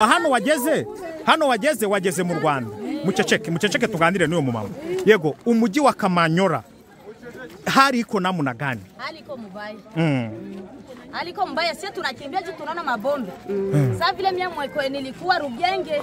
Hano wageze, hano wageze, wageze mu Rwanda. Muceceke, muceceke tuganire n'uyu mumama. Yego, umujyi wa Kamanyora hari iko namna gani? Hali iko mbaya. Hali iko mbaya, sisi tunakimbia juu tunaona mabombe. Sasa vile mimi mweko nilikuwa Rugenge.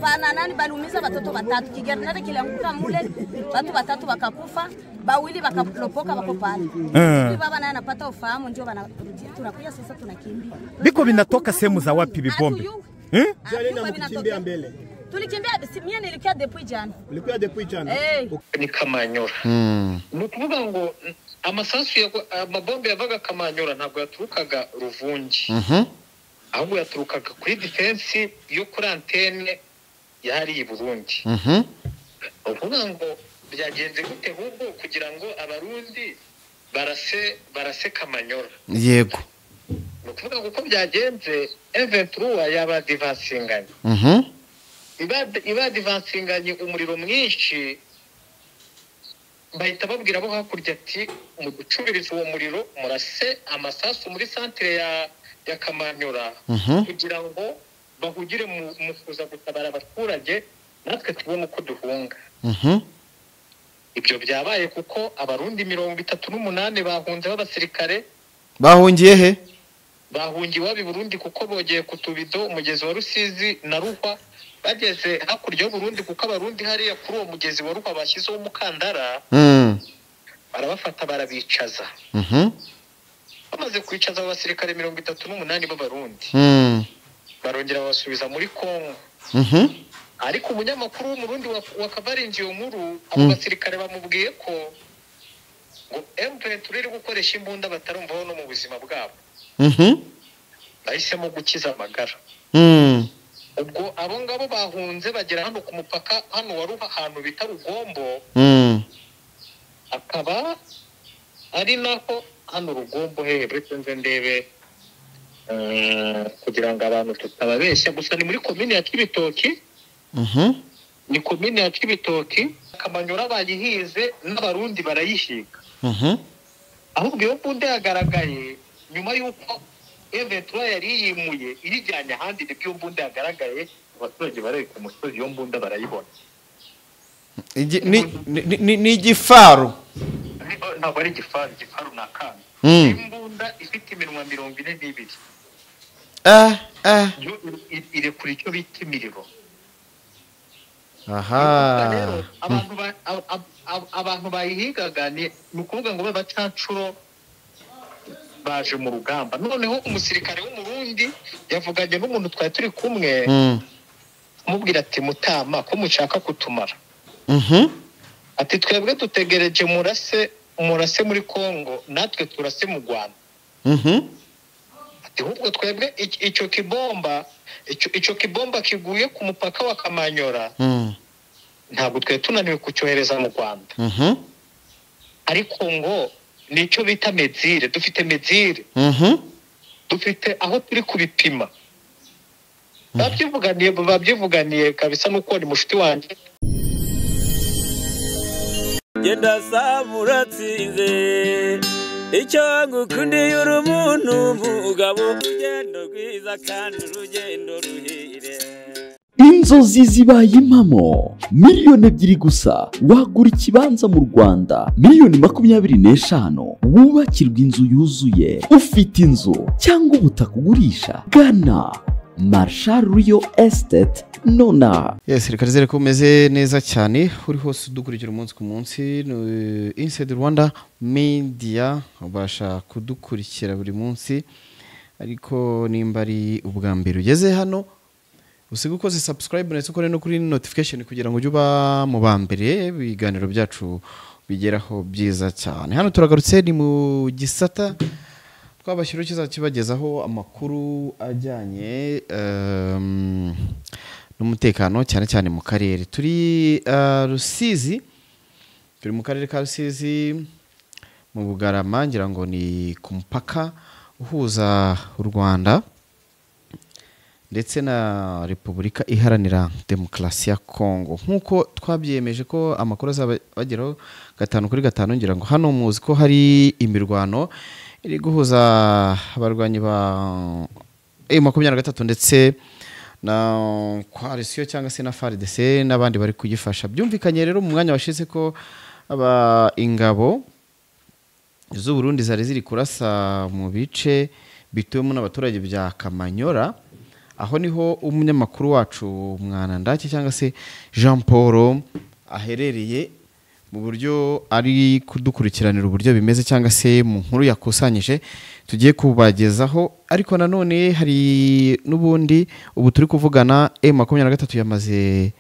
Pana nani balumiza watoto watatu. Kigerenade kilianguka mule, watu watatu wakakufa, bawili wakalopoka wako pale. Hivi baba naye anapata ufahamu ndio wanarudia. Tunakuja sasa tunakimbia. Biko vinatoka sehemu za wapi vibombe? Eh? Tulikimbia mbele. Tulikimbia, mimi nilikuwa depuis jana. Ulikuwa depuis jana. Ni Kamanyora. Ni ukuvuga ngo amasasu amabombe yavaga Kamanyora ntabwo yaturukaga Ruvungi. Ahubwo yaturukaga kuri defense yo kuri antenne yari i Burundi. Ukuvuga ngo byagenze gute ahubwo kugira ngo abarundi barase Kamanyora. Yego. Ni ukuvuga ngo uko byagenze M23 yaba divansinganye. Iba divansinganye umuriro mwinshi, bahita babwira bo hakurya ati mu gucubiriza uwo muriro murase amasasu muri centre ya Kamanyora kugira ngo bahugire mu kuza gutabara abaturage natwe tubone uko duhunga. Ibyo byabaye kuko abarundi 38 bahunze b'abasirikare. Bahungiye he? Bahungiye iwabo i Burundi kuko bogeye ku Tubido, umugezi wa Rusizi na Ruhwa. Bageze hakurya y'u Burundi kuko abarundi hariya kuri uwo mugezi wa Ruhwa bashyizeho umukandara, barabafata barabicaza. Bamaze kwicaza abo basirikare 38 b'abarundi, barongera babasubiza muri Kongo. Ariko umunyamakuru w'umurundi wa Kavaringi iyo nkuru, abo basirikare bamubwiye ko ngo M23 iri gukoresha imbunda batarumvaho no mu buzima bwabo. Bahisemo gukiza amagara. Ubwo abo ngabo bahunze bagera hano ku mupaka hano wa Ruha ahantu bita Rugombo, akaba ari naho hano Rugombo hehe nze ndebe kugira ngo abantu tutababeshya, gusa ni muri komine ya Cibitoki. Ni komine ya Cibitoki. Kamanyora bayihize n'abarundi barayihiga. Ahubwo iyo mbunda yagaragaye nyuma y'uko M23 yari yimuye irijyanye ahandi, nibwo iyo mbunda yagaragaye abaturage bari ku musozi, iyo mbunda barayibona. Ni igifaru? Ntabwo ari igifaru, igifaru ni akana. Imbunda ifite iminwa 42. Irekura icyo bita imiriro. Aha. Abantu bayihigaga ni ukuvuga ngo b'abacancuro baje mu rugamba. Noneho umusirikare w'umurundi yavuganye n'umuntu twari turi kumwe, amubwira ati mutama ko mushaka kutumara. Ati twebwe dutegereje murase muri Kongo natwe turase mu Rwanda. Ati ahubwo twebwe icyo kibomba kiguye ku mupaka wa Kamanyora, ntabwo twe tunaniwe kucyohereza mu Rwanda. Ariko ngo nicyo bita mezire, dufite mezire, dufite aho turi kubipima. Babyivuganiye kabisa nuko ni mushuti wanjye. Genda samuratsinze icyo ngukundiye uri umuntu mugabo, urugendo rwiza kandi urugendo ruhire. Inzozi zibaye impamo, 2 miliyoni gusa wagura ikibanza mu Rwanda, miliyoni 25 wubakirwa inzu yuzuye. Ufite inzu cyangwa ubutaka ugurisha, gana Marshal Real Estate nona. Yes, reka nizere ko umeze neza cyane uri hose udukurikira umunsi ku munsi. Inside Rwanda Media ubasha kudukurikira buri munsi, ariko nimba ari ubwa mbere ugeze hano usiga ukoze subscribe ndetse ukore no kuri notification kugira ngo ujye uba mu ba mbere ibiganiro byacu bigeraho byiza cyane. Hano turagarutse ni mu gisata twabashyiriho kizajya kibagezaho amakuru ajyanye n'umutekano cyane cyane mu karere turi, Rusizi. Turi mu karere ka Rusizi mu Bugarama, ngira ngo ni ku mupaka uhuza u Rwanda ndetse na Repubulika Iharanira Demokarasi ya Kongo. Nk'uko twabyemeje ko amakuru azaba bageraho gatanu kuri gatanu, ngira ngo hano muzi ko hari imirwano iri guhuza abarwanyi ba M23 ndetse na coalition cyangwa se na FARDC n'abandi bari kugifasha. Byumvikanye rero mu mwanya washize ko aba ingabo z'u Burundi zari ziri kurasa mu bice bituwemo n'abaturage bya Kamanyora, aho niho umunyamakuru wacu Mwanandake cyangwa se Jean Paul aherereye mu buryo ari kudukurikiranira uburyo bimeze cyangwa se mu nkuru yakusanyije tugiye kubagezaho. Ariko nanone hari n'ubundi ubu turi kuvugana M23 yamaze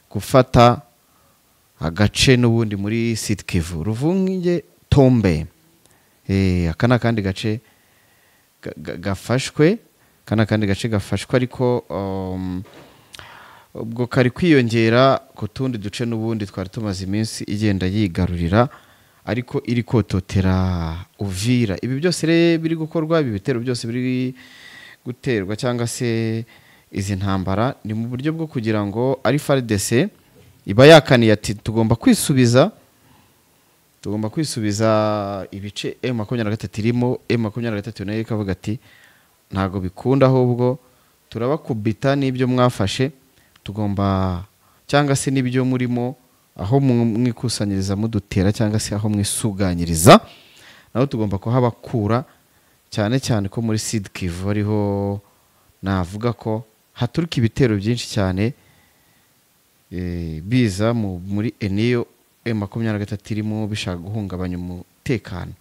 gufata agace n'ubundi muri Sud Kivu, Ruvunge Tombe. Aka ni akandi gace gafashwe, kana kandi gace gafashwe, ariko ubwo kari kwiyongera ku tundi duce n'ubundi twari tumaze iminsi igenda yigarurira, ariko iri kototera Uvira. Ibi byose rero biri gukorwa, ibi bitero byose biri guterwa cyangwa se izi ntambara ni mu buryo bwo kugira ngo ari FARDC iba yakaniye ati tugomba kwisubiza, tugomba kwisubiza ibice M23 irimo. M23 nayo ikavuga ati ntago bikunda, ahubwo turabakubita n'ibyo mwafashe, tugomba cyangwa se n'ibyo murimo aho mwikusanyiriza mudutera cyangwa se aho mwisuganyiriza naho tugomba kuhabakura, cyane cyane ko muri Sud Kivu ariho navuga ko haturuka ibitero byinshi cyane biza muri eniyo M23 irimo bishaka guhungabanya umutekano.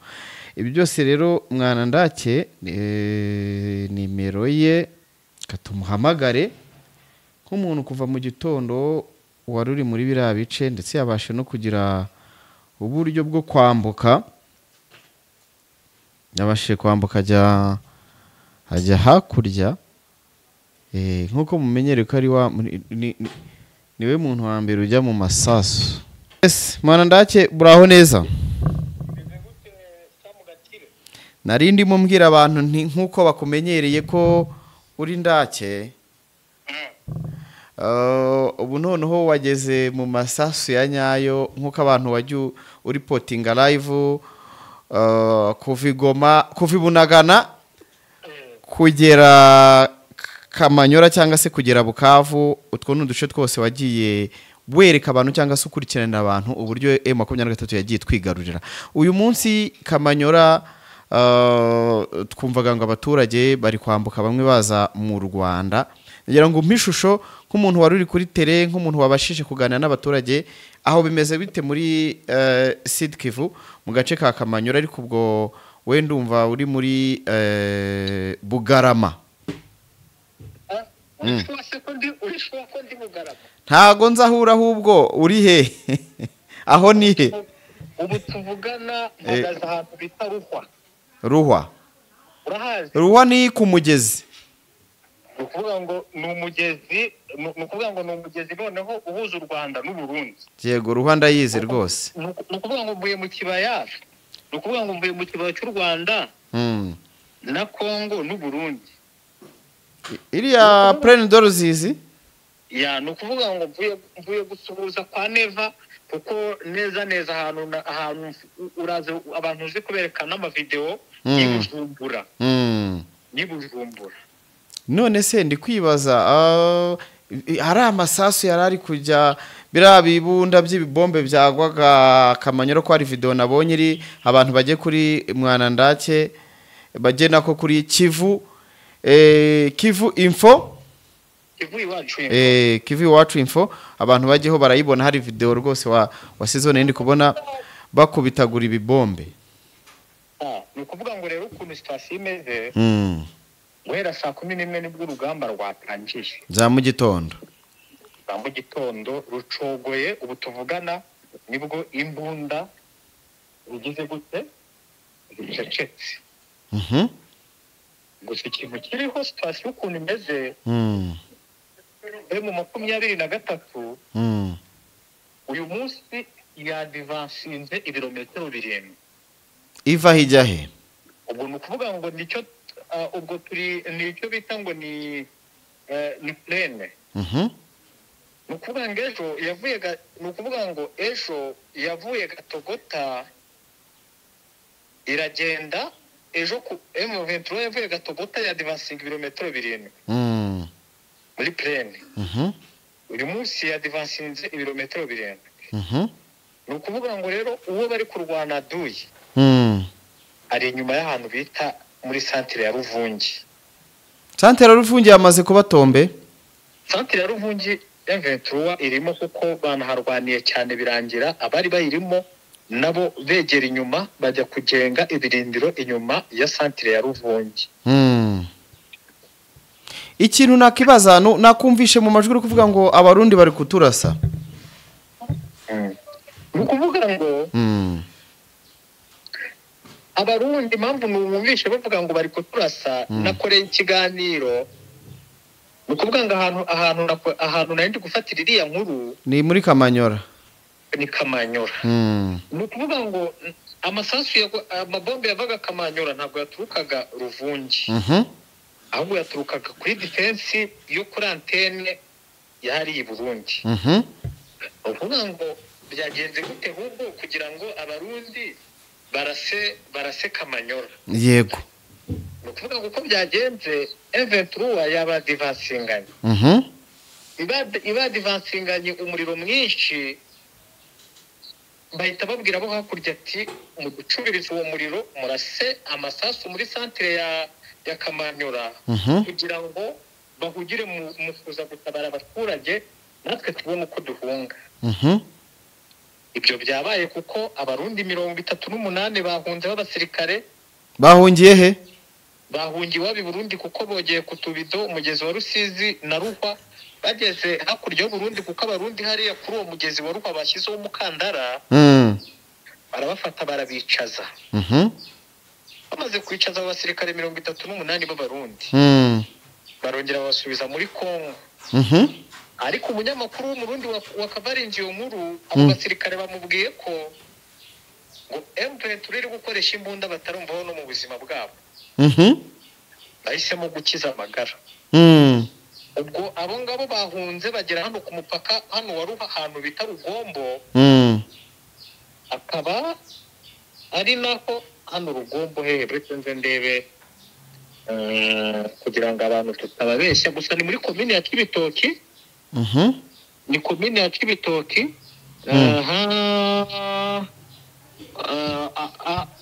Ibi byose rero Mwanandake nimero ye katumuhamagare nk'umuntu kuva mu gitondo wari uri muri biriya bice, ndetse yabashe no kugira uburyo bwo kwambuka, yabashe kwambuka ajya hakurya. Nk'uko mumenyereye ko ari wa niwe muntu wa mbere ujya mu masasu. Yes, Mwanandake buraho neza. Nari ndimo mbwira abantu nti nkuko bakumenyereye ko uri ndake, ubu noneho wageze mu masasu ya nyayo nkuko abantu wajya uripotinga live kuva Igoma, kuva Bunagana kugera Kamanyora cyangwa se kugera Bukavu, utwo n'uduce twose wagiye wereka abantu cyangwa se ukurikiranira abantu uburyo M23 yagiye twigarurira. Uyu munsi Kamanyora twumvaga ngo abaturage bari kwambuka bamwe baza mu Rwanda. Ngira ngo mpishusho nk'umuntu wari uri kuri tere, nk'umuntu wabashije kuganira n'abaturage aho bimeze bite muri Sud Kivu mu gace ka Kamanyora, ariko ubwo we ndumva uri muri Bugarama. Ntago nzahura, ahubwo uri he? Aho ni he? Ubu tuvugana mpagaze ahantu bita Ruhwa. Ruhwa. Urahazi? Ruhwa ni ku mugezi. Ni ukuvuga ngo ni umugezi, ni ukuvuga ngo ni umugezi noneho uhuza u Rwanda n'u Burundi. Yego, Ruhwa ndayizi rwose. Ni ukuvuga ngo mvuye mu kibaya, ni ukuvuga ngo mvuye mu kibaya cy'u Rwanda na Kongo n'u Burundi. Iriya Plaine de Ruzizi? Ya, ni ukuvuga ngo mvuye gusuhuza kwa Neva, kuko neza neza ahantu uraze abantu uzi kuberekana amavideo y'Ibujumbura. Y'Ibujumbura. None se ndi kwibaza hari amasasu yarari kujya biriya bibunda by'ibibombe byagwaga Kamanyora, ko hari video nabonye iri abantu bagiye kuri Mwanandake bagiye nako kuri Kivu, Kivu Info, Kivu Iwacu Info, Kivu Iwacu Info, abantu bagiyeho barayibona, hari video rwose wa season ndi kubona bakubitagura ibibombe. Ni ukuvuga ngo rero ukuntu situation imeze, guhera saa 11 nibwo urugamba rwatangiye za mu gitondo, za mu gitondo rucogoye. Ubu tuvugana nibwo imbunda rugize gute zicecetse. Gusa ikintu kiriho situation ukuntu imeze, M23 uyu munsi yadivansinze ibirometero 7 iva hijya he. Ubwo ni ukuvuga ngo nicyo ubwo turi nicyo bita ngo ni plene. Ni ukuvuga ngo ejo yavuye, ni ukuvuga ngo ejo yavuye Gatogota iragenda ejo ku M23 yavuye Gatogota ya advancing ibirometero 7 muri plaine. Uyu munsi ya advancinze ibirometero 7. Ni ukuvuga ngo rero uwo bari kurwana duyi ari inyuma y'ahantu bita muri centre ya Ruvungi. Centre ya Ruvungi yamaze kuba tombe. Centre ya Ruvungi M23 irimo kuko banaharwaniye cyane birangira abari bayirimo nabo begera inyuma bajya kugenga ibirindiro inyuma ya centre ya Ruvungi. Ikintu nakibaza nakumvishe mu majwi uri kuvuga ngo abarundi bari kuturasa. Ni ukuvuga ngo abarundi impamvu numvishe bavuga ngo bari kuturasa, nakoreye ikiganiro. Ni ukuvuga ngo ahantu nari ndi gufatira iriya nkuru ni muri Kamanyora. Ni Kamanyora. Ni ukuvuga ngo amasasu amabombe yavaga Kamanyora ntabwo yaturukaga Ruvungi, ahubwo yaturukaga kuri defense yo kuri antenne yari i Burundi. Ukuvuga ngo byagenze gute ahubwo kugira ngo abarundi barase Kamanyora? Yego. Ni ukuvuga ngo uko byagenze M23 yaba divansinganye. Iba divansinganye umuriro mwinshi, bahita babwira abo hakurya ati muducubirize uwo muriro murase amasasu muri centre ya Kamanyora kugira ngo bahugire mu kuza gutabara abaturage natwe tubone uko duhunga. Ibyo byabaye kuko abarundi 38 bahunze b'abasirikare. Bahungiye he? Bahungiye iwabo i Burundi kuko bogeye ku tubido umugezi wa Rusizi na Ruhwa, bageze hakurya y'u Burundi kuko abarundi hariya kuri uwo mugezi wa Ruhwa bashyizeho umukandara, barabafata barabicaza. Bamaze kwicaza abo basirikare 38 b'abarundi, barongera babasubiza muri Kongo. Ariko umunyamakuru w'umurundi wakavarinze iyo nkuru, abo basirikare bamubwiye ko ngo M23 iri gukoresha imbunda batarumvaho no mu buzima bwabo. Bahisemo gukiza amagara. Ubwo abo ngabo bahunze bagera hano ku mupaka hano wa Ruha ahantu bita Rugombo, akaba ari naho hano Rugombo hehe nze ndebe kugira ngo abantu tutababeshya, gusa ni muri komine ya Cibitoki. Ni komine ya Cibitoki.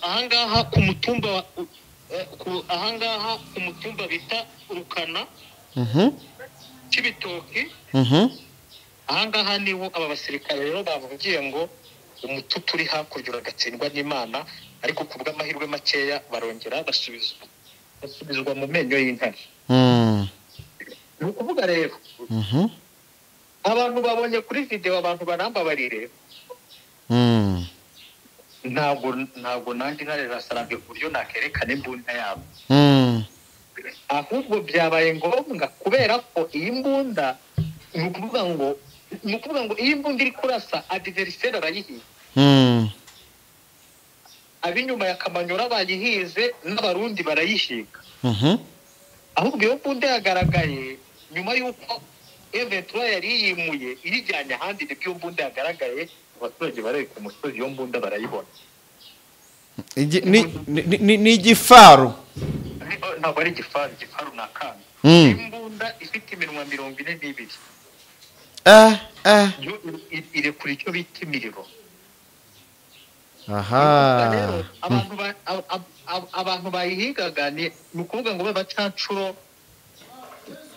Ahangaha ku mutumba ahangaha ku mutumba bita Rukana Cibitoki. Ahangaha niho aba basirikare rero bavugiye ngo umututu uri hakurya uragatsindwa n'Imana, ariko ku bw'amahirwe makeya barongera basubizwa mu menyo y'intare. Ni ukuvuga rero abantu babonye kuri video, abantu barambabarire, ntabwo nanjye ntare rasarabye ku buryo nakerekana imbunda yabo. Ahubwo byabaye ngombwa kubera ko iyi mbunda ni ukuvuga ngo iyi mbunda iri kurasa adversaire arayihize. Abinyuma ya Kamanyora bayihize n'abarundi barayihiga. Ahubwo iyo mbunda yagaragaye nyuma y'uko M23 yari yimuye irijyanye ahandi, nibwo iyo mbunda yagaragaye abaturage bari ku musozi iyo mbunda barayibona. Ni igifaru? Ntabwo ari igifaru, igifaru ni akana. Imbunda ifite iminwa 42. Irekura icyo bita imiriro. Aha. Abantu bayihigaga ni ukuvuga ngo babacancuro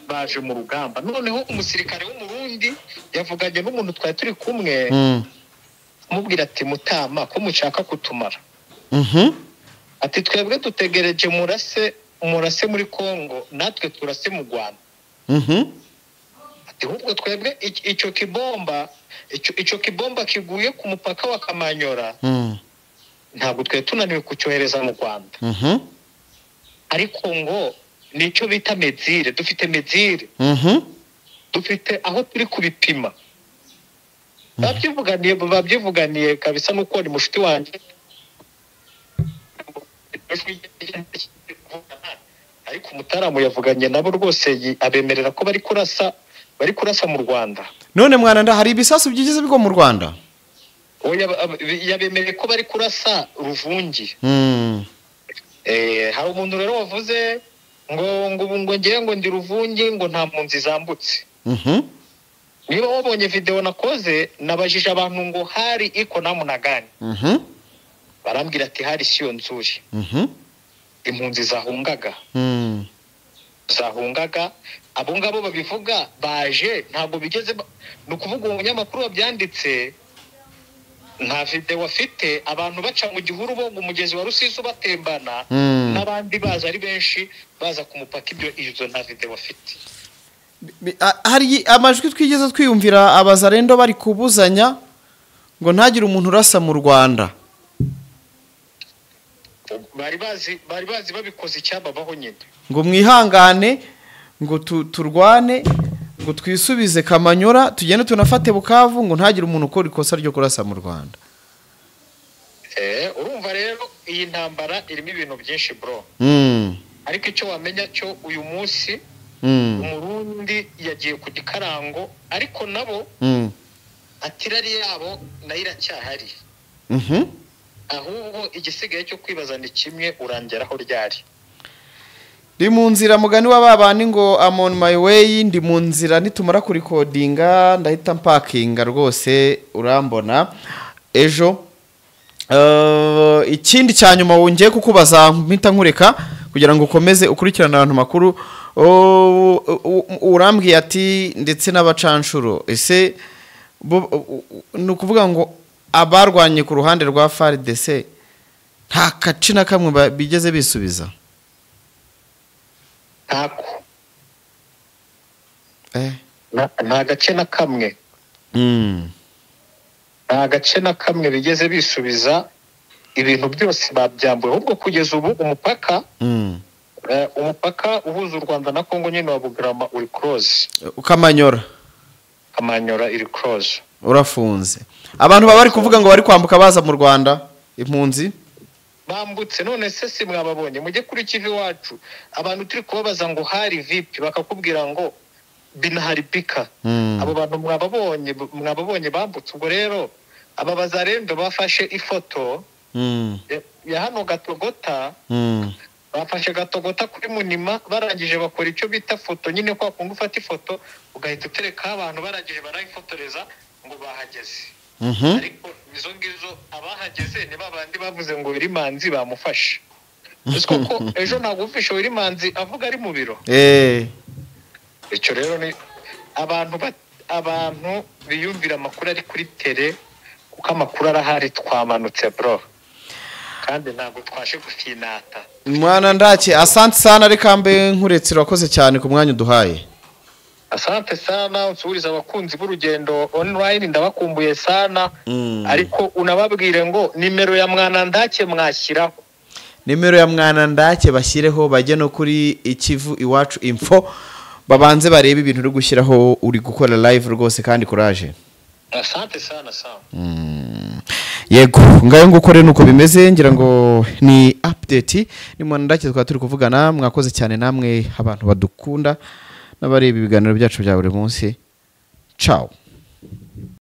baje mu rugamba. Noneho umusirikare w'umurundi yavuganye n'umuntu twari turi kumwe, amubwira ati mutama ko mushaka kutumara. Ati twebwe dutegereje murase muri Kongo natwe turase mu Rwanda. Ati ahubwo twebwe icyo kibomba kiguye ku mupaka wa Kamanyora, ntabwo twe tunaniwe kucyohereza mu Rwanda. Ariko ngo nicyo bita mezire, dufite mezire, dufite aho turi kubipima. Babyivuganiye kabisa nuko ni mushuti wanjye, ariko umutaramu yavuganye nabo rwose abemerera ko bari kurasa mu Rwanda. None mwana hari ibisasu byigeze bigwa mu Rwanda? Oya, yabemereye ko bari kurasa Ruvungi. Hari umuntu rero wavuze ngo ngo ngiye ngo ndi Ruvungi ngo nta mpunzi zambutse. Niba wabonye video nakoze, nabajije abantu ngo hari iko namuna gani, barambwira ati hari siyo nzuri. Impunzi zahungaga abo ngabo babivuga baje ntabwo bigeze ni ukuvuga umunyamakuru wabyanditse nta video afite. Abantu baca mu gihuru boga umugezi wa Rusizi batembana, n'abandi baza ari benshi baza ku mupaka, ibyo izo nta video afite. Hari amajwi twigeze twiyumvira abazarendo bari kubuzanya ngo ntagire umuntu urasa mu Rwanda. Bari bazi babikoze icyababaho nyine, ngo mwihangane, ngo turwane, ngo twisubize Kamanyora, tugende tunafate Bukavu, ngo ntagire umuntu ukora ikosa ryo kurasa mu Rwanda. Urumva rero iyi ntambara irimo ibintu byinshi bro. Ariko icyo wamenya cyo uyu munsi Umurundi yagiye ku gikarango, ariko nabo atirari yabo nayo iracyahari. Ahubwo igisigaye cyo kwibaza ni kimwe, urangeraho ryari? Ndi mu nzira mugani wa babandi ngo I'm on my way, ndi mu nzira, nitumara kurikodinga ndahita mpakinga rwose, urambona ejo. Ikindi cya nyuma wongeye kukubaza mpita nkureka kugira ngo ukomeze ukurikirane abantu makuru, urambwiye ati ndetse n'abacanshuro, ese ni ukuvuga ngo abarwanye ku ruhande rwa FARDC nta kaci na kamwe bigeze bisubiza? Ntako, nta gace na kamwe, nta gace na kamwe bigeze bisubiza. Ibintu byose babyambuye. Ahubwo kugeza ubu umupaka umupaka uhuza u Rwanda na Kongo nyine wa Bugarama uri close. Ukamanyora iri close, urafunze. Abantu baba bari kuvuga ngo bari kwambuka baza mu Rwanda, impunzi bambutse. None se si mwababonye? Mujye kuri Kivu iwacu, abantu turi kubabaza ngo hari vipi, bakakubwira ngo binaharibika. Abo bantu mwababonye bambutse. Ubwo rero aba bazarendo bafashe ifoto ya hano Gatogota, bafashe Gatogota kuri Munima, barangije bakora icyo bita foto nyine, kwa kundi ufata ifoto ugahita utereka abantu, barangije barayifotoreza ngo bahageze. Ariko izo ngizo abahageze ni babandi bavuze ngo Wirimanzi bamufashe. Koko ejo ntabwo ufishe Wirimanzi avuga ari mu biro. Icyo rero ni abantu biyumvira amakuru ari kuri tele, kuko amakuru arahari, twamanutse bro, kandi ntabwo twashe gufinata. Mwana ndake, asante sana, reka mbe nkuretse, urakoze cyane ku mwanya uduhaye. Asante sana, unsubiriza abakunzi b'urugendo online, ndabakumbuye sana. Ariko unababwire ngo nimero ya Mwana Ndake mwashyiraho, nimero ya Mwana Ndake bashyireho, bajye no kuri Ikivu Iwacu Info babanze barebe ibintu uri gushyiraho, uri gukora live rwose, kandi courage. Asante sana sana. Yego, ngayo ngukore nuko bimeze, ngira ngo ni update ni Mwana Ndake twari turi kuvugana. Mwakoze cyane namwe abantu badukunda n'abareba ibiganiro byacu bya buri munsi. Ciao.